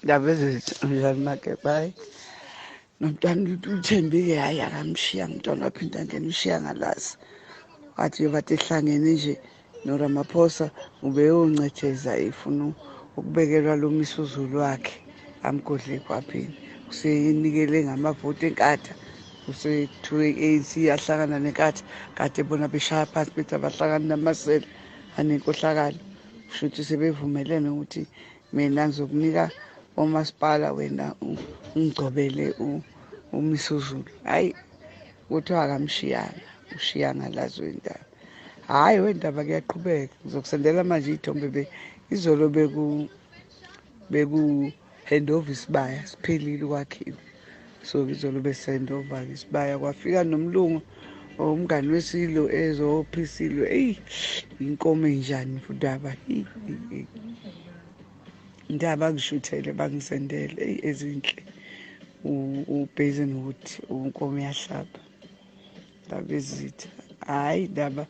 Ndaba ezethu njani Mageba? Hayi, nomntwana uThembi-ke, hhayi, akamshiya umntwana, waphinda angena ushiya ngalazi. Wathi bathi ehlangene nje noRamaphosa, ubeyoncetheza efuna ukubekelwa lo Misuzulu wakhe, amgodle ekhwapheni. Usenikele ngamavoti eNkatha, usethuke i-ANC yahlangana neNkatha, kade bona beshaya phansi bethi abahlangani namasela anenkohlakalo. Kusho ukuthi sebevumelene ukuthi mina ngizokunika omasipala, wena ungigcobele uMisuzulu. Hhayi, kuthiwa akamshiyanga, ushiya ngalazo indaba. Hhayi wendaba, kuyaqhubeka. Ngizokusendela manje iy'thombe. Be izolo beku handover isibaya, siphelile ukwakhiwa. So izolo bese-handover isibaya, kwafika nomlungu umngani wesilo ezopha isilo. Eyi, inkomo enjani ndaba! Ndaba bangishuthele, bangisendele, eyi, ezinhle. UBasinwood unkomo yahlaba, ndaba ezitha. Hhayi ndaba,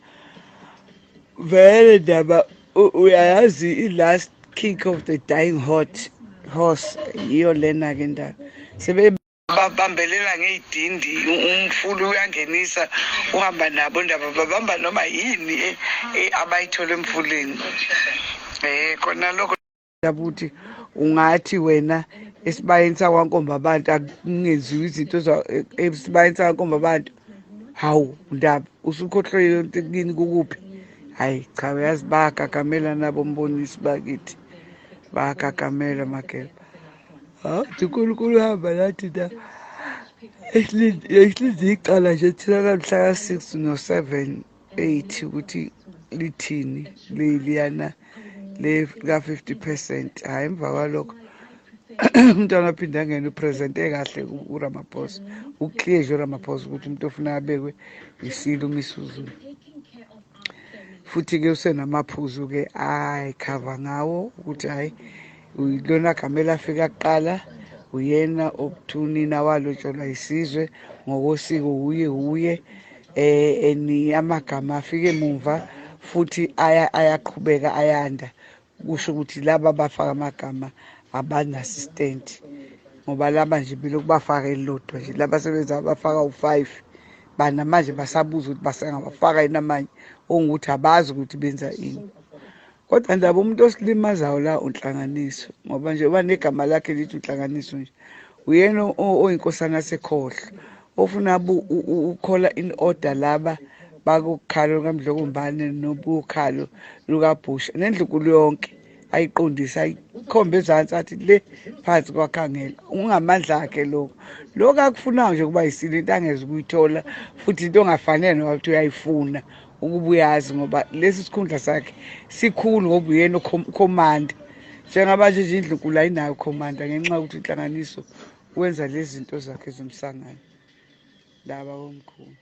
vele ndaba, uyayazi i-last kick of the dying hot horse yiyo lena-ke ndaba. Sebe babambelela ngey'dindi, umfula uyangenisa, uhamba nabo ndaba, babamba noma yini abayithola emfuleni. Khona lokho ukuthi ungathi wena esibayeni sakwankomba abantu akungenziwa izinto esibayeni sakwankomba abantu. Hawu ndaba, usukhohlwe kini kukuphi? Hayi cha, uyazi bayagagamela nabo mbonisi bakithi, bayagagamela Mageba. Hawu, uNkulunkulu uhamba nathi la. Esilinde icala nje thina namhla ka-6 no-7 8 ukuthi lithini leliyana le ka-50%. Hhayi, emva kwalokho umntwana aphinde angene upresente kahle uRamaphosa, uclear nje uRamaphosa ukuthi umuntu ofuna abekwe isilo uMisuzulu. Futhi-ke usenamaphuzu-ke ayikhava ngawo ukuthi hhayi, lona gama elafika kuqala, uyena okuthunina walotsholwa isizwe ngokosiko, uye uye eni amagama afike emumva futhi ayaqhubeka ayanda. Kusho ukuthi laba abafaka amagama abana-assistant, ngoba laba nje belokhu bafaka elilodwa nje, laba sebenza bafaka u-5 bana manje basabuza ukuthi basengabafaka yini amanye, okungukuthi abazi ukuthi benza ini. Kodwa ndaba, umuntu osilimazayo la uNhlanganiso, ngoba nje uba negama lakhe lithi uNhlanganiso nje, uyena oyinkosana sekhohlo ofuna ukukhola in order laba bakukhalo lukaMdlokombane nobukhalo lukaBhusha nendlunkulu yonke, ayiqondise, ayikhombe ezansi, athi le phansi kwakhangela. Ungamandla akhe lokho, lokho akufunayo nje kuba yisilo, into angeze ukuyithola futhi into ongafanele noma ukuthi uyayifuna ukuba uyazi, ngoba lesi sikhundla sakhe sikhulu, ngoba uyena ukhomanda. Njengamanje nje indlunkulu ayinayo ukhomanda ngenxa yokuthi inhlanganiso wenza lezi zinto zakhe zomsangano. Ndaba komkhulu.